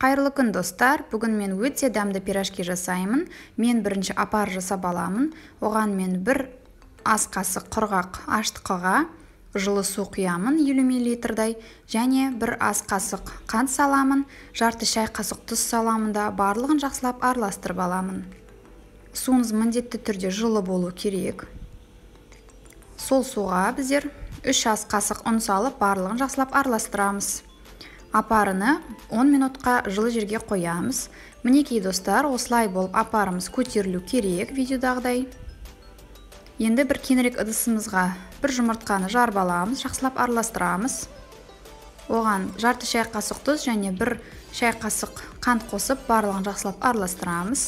Қайырлы күн, достар! Бүгін мен өте дәмді пирожки жасаймын. Мен бірінші апар жасап аламын. Оған мен бір ас қасық құрғақ ашытқыға жылы су құямын, 50 мл-дай, және бір ас қасық қант саламын, жарты шай қасық тұз саламын да барлығын жақсылап араластырып аламын. Суыңыз міндетті түрде жылы болу керек. Сол суға біздер 3 ас қасық ұн салып, барлығын жақсылап араластырамыз. Апарыны 10 минутқа жылы жерге қоямыз. Мінекей, достар, осылай болып апарымыз көтерілу керек видеодағыдай. Енді бір кеңірек ыдысымызға бір жұмыртқаны жарып аламыз, жақсылап араластырамыз. Оған жарты шай қасық тұз және бір шай қасық қант қосып, барлығын жақсылап араластырамыз.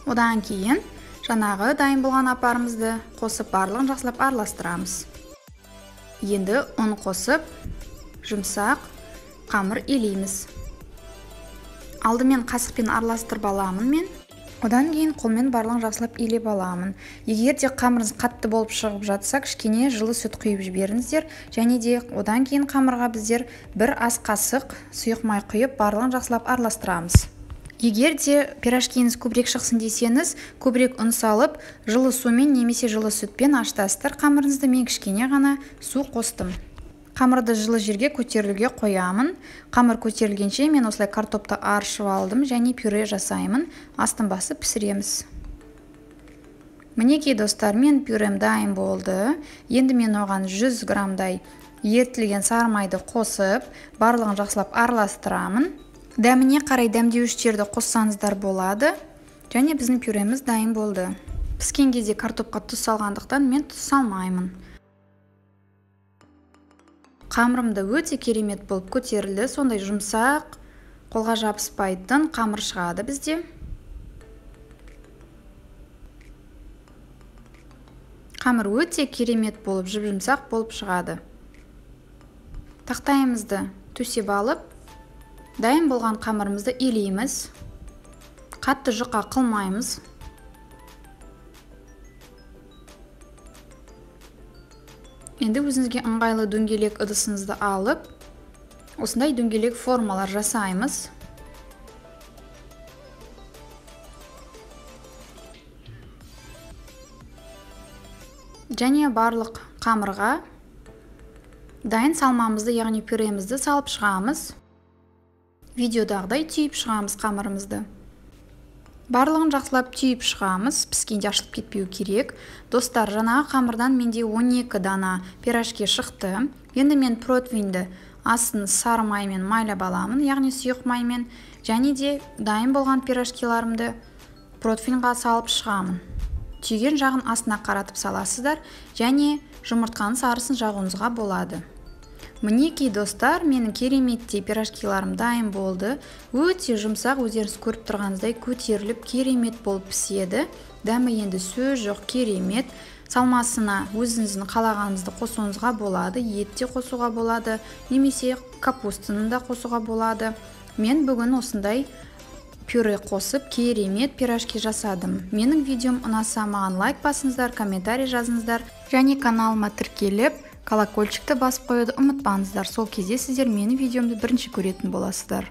Одан кейін жаңағы дайын болған апарымызды қосып, барлығын жақсылап араластырамыз. Енді ұн қосып, жұмсақ қамыр елейміз. Алдымен қасықпен араластырып аламын мен. Одан кейін қолмен барлығын жақсылап илеп аламын. Егер де қамырыңыз қатты болып шығып жатса, кішкене жылы сүт құйып жіберіңіздер. Және де одан кейін қамырға біздер бір ас қасық сұйық май құйып, барлығын жақсылап араластырамыз. Егер де пирожкиіңіз көбірек шықсын десеңіз, көбірек ұн салып, жылы сумен немесе жылы сүтпен аштасыздар қамырыңызды. Мен кішкене ғана су қостым. Қамырды жылы жерге көтерілуге қоямын. Қамыр көтерілгенше мен осылай картопты аршып алдым және пюре жасаймын. Астын басып пісіреміз. Мінекей, достар, мен пюрем дайын болды. Енді мен оған 100 граммдай ерітілген сары майды қосып, барлығын жақсылап араластырамын. Дәміне қарай дәмдеуіштерді қоссаңыздар болады. Және біздің пюреміз дайын болды. Піскен кезде картопқа тұз салғандықтан мен тұз салмаймын. Қамырым да өте керемет болып көтерілді. Сондай жұмсақ, қолға жабыспайтын қамыр шығады бізде. Қамыр өте керемет болып, жұп-жұмсақ болып шығады. Тақтайымызды төсеп алып, дайын болған қамырымызды илейміз. Қатты жұқа қылмаймыз. Енді өзіңізге ыңғайлы дөңгелек ыдысыңызды алып, осындай дөңгелек формалар жасаймыз. Және барлық қамырға дайын салмамызды, яғни пюремізді салып шығамыз. Видеодағыдай түйіп шығамыз қамырымызды. Барлығын жақсылап түйіп шығамыз, піскенде ашылып кетпеу керек. Достар, жаңағы қамырдан менде 12 дана пирожки шықты. Енді мен противеньді астын сары маймен майлап аламын, яғни сұйық маймен, және де дайын болған пирожкиларымды противеньға салып шығамын. Түйген жағын астына қаратып саласыздар және жұмыртқаның сарысын жағуыңызға болады. Мінекей, достар, менің кереметтей пирожкиларым дайын болды. Өте жұмсақ, өздеріңіз көріп тұрғаныңыздай көтеріліп керемет болып піседі. Дәмі енді сөз жоқ, керемет. Салмасына өзіңіздің қалағаныңызды қосуыңызға болады, ет те қосуға болады, немесе капустаны да қосуға болады. Мен бүгін осындай пюре қосып керемет пирожки жасадым. Менің видеом ұнаса, маған лайк басыңыздар, комментарий жазыңыздар және каналыма тіркеліп, колокольчикті басып қоюды ұмытпаңыздар. Сол кезде сіздер менің видеомды бірінші көретін боласыздар.